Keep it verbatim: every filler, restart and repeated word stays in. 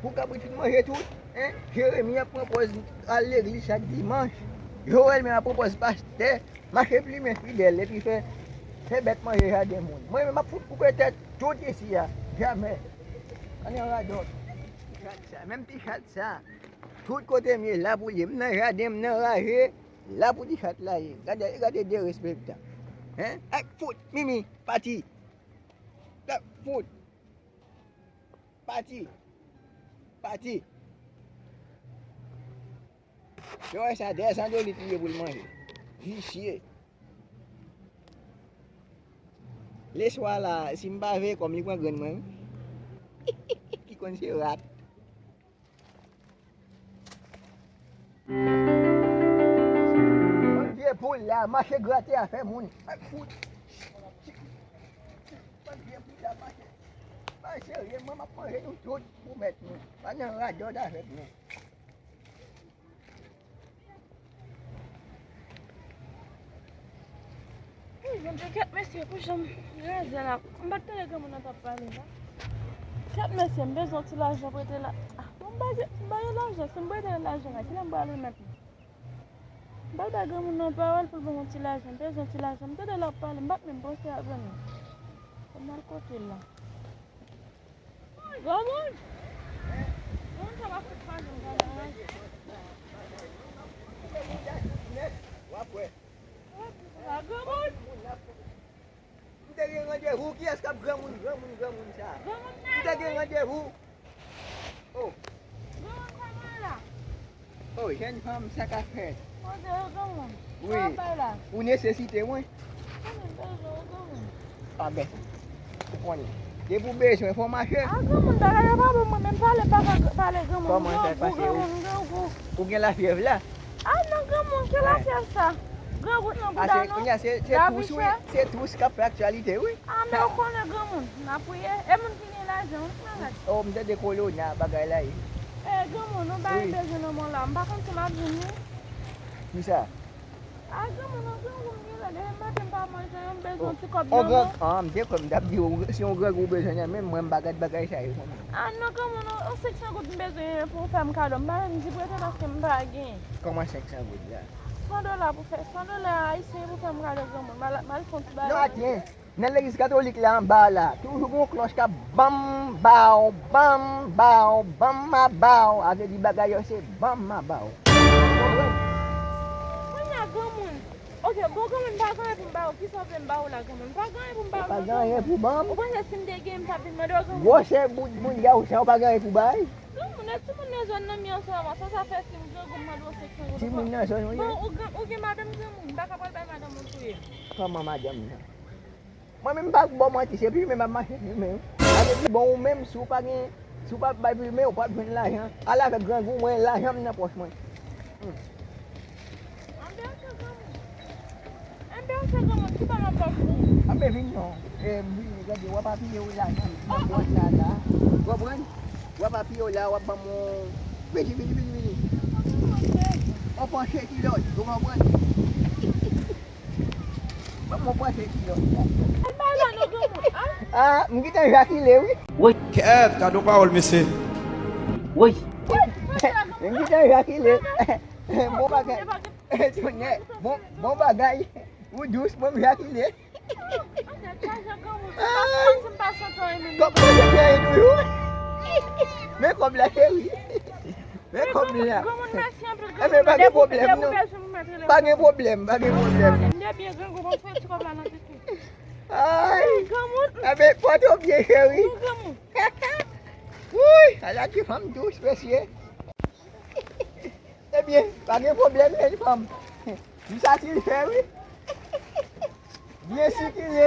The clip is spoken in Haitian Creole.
Pou kabrit fin manje tout, en, Jeremi ap pran pòz al legliz chak dimanch. Joel menm ap pran pòz pastè, mache plimen fidèl, epi fè, fè bèt manje jaden moun. Mwen menm ap fout koupe tèt tout isi a. Jamè. Ann nan radòt. Ti chat sa, menm ti chat sa. Tout kote m ye, la pou l ye. M nan jaden, m nan raje, la pou ti chat la ye. Gade, gade derespektan. En? Ak fout, Mimi, pati. Ak fout. Pati. Pati. Yo wè sa, dèyè san dolit li ye pou l manje. Visye. Leswa la, si m pa veye kò m, li pran grenn mwen, wi. Ki konn se rat. Bann vye poul la, mache grate afè moun. Ay, fout. Bann vye poul la, mache. Bay serye, mwen m ap manje nou tout pou mèt nou. Pa nan radòt avèk nou. Wi, Bondye, kèt mesye, pou jan m raze la. M pa t tande granmoun nan t ap pale la. Kèt mesye, m bezwen yon ti lajan prete la. Ah, bon, m ba, m ba yo lajan, si m prete yo lajan la, kilè m pral remèt li? M pral bay granmoun nan pawòl pou l ban m yon ti lajan, m bezwen yon ti lajan. M tande l ap pale, m pa t menm panse a granmoun. Fò m al kote l la. Granmoun! Granmoun, sa va fout pa janm gade anyen. W ap wè. Granmoun! M te gen randevou. Kiyès k ap granmoun, granmoun, granmoun sa? Granmoun nan. M te gen randevou. Oh. Granmoun, kòman w la? Oh, jèn fanm, sa k ap fèt? Kote yo, granmoun? Wi. Sa w ap bay la? Ou nesesite mwen? Konnen m bezwen w, granmoun. A ben, ou konnen. Depi w bezwen, fò w mache. A, granmoun, bagay yo pa bon, mwen menm pale, pa ka pale, granmoun. Kòman sa pase? Grangou, granmoun, grangou. Ou gen lafyèv la? A non, granmoun, ki lafyèv sa? Grangou nan bouda nou. Kounye a, se, se tous, wi. Se tous k ap fè aktyalite, wi. A, men ou konnen, granmoun, n ap priye. E moun ki gen lajan, wi, malad. Oh, m tande kolona bagay la ye. E, granmoun, nou bay bezwen nan mwen la. M pa konn si m ap vin, wi. Kisa? A, granmoun, yon grangou m gen la, depi maten m pa manje anyen, m bezwen yon ti kòb nan men. Ah, m te kwè m t ap di w, si yon grangou w bezwen nan men m, mwen m pa gad bagay sa yo, granmoun. A non, granmoun, yon senk san goud m bezwen pou w fè m kado. M pa menm di prete paske m pa gen. Kòman senk san goud la? San dola pou fè, san dola ayisyen pou fè m kado, granmoun. M al, m al fè yon ti bagay. Non, aten. Nan legliz katolik la anba la, toujou gen yon klòch k ap banm, baw, banm, baw, banm, ma baw. A vle di bagay yo se banm, ma baw. Konprann? Kounye a, granmoun. Oke, bon, granmoun, m pa gen anyen pou m ba ou. Kisa w vle m ba ou la, granmoun? M pa gen anyen pou m ba ou non, granmoun. Ou pa gen anyen pou ban m? Ou panse si m te gen, m t ap vin mande w, granmoun? Gwosè bout bouda w sa, ou pa gen anyen pou bay? Granmoun, e timoun nan zòn nan m ye an se moman, sa sa fè si m grangou m mande w senk san goud ou pa. Timoun nan zòn ou ye? Bon, ou gen, ou gen madanm, granmoun, m pa ka pral bay madanm ou touye m. Kòman madanm nan? Mwen menm m pa ba w manti, se plimen m ap mache plimen wi. Sa vle di bon ou menm si w pa gen, si w pa bay plimen, ou p ap jwenn lajan. Al avèk grangou mwen, lajan m nan pòch mwen. Hmm. Anben ok granmoun. Anben ok granmoun, ki pa nan pòch ou? Anben vin non. E, vin, gade, w ap apiye w lajan m nan pòch la la. Ou konprann? W ap apiye w la, w ap ban m yon, vini, vini, vini, vini. Yon panche kilòt, ou konprann? Ban m yon panche kilòt la. Al bay la non granmoun, al. Ah, m gentan jakile wi. Woy. Kèt, gade yon pawòl mesye. Woy. M gentan jakile. Bon bagay. Tonnè, bon, bon bagay. Ou dous, mwen m jakile. Kòb manje byen toujou. Men kòb la cheri. Men kòb la. Enben pa gen pwoblèm non. Pa gen pwoblèm, pa gen pwoblèm. Ay. Enben pote w byen cheri. Wouy, ala ki fanm dous mesye. Ebyen, pa gen pwoblèm, jèn fanm. M satisfè wi. Byen sikile.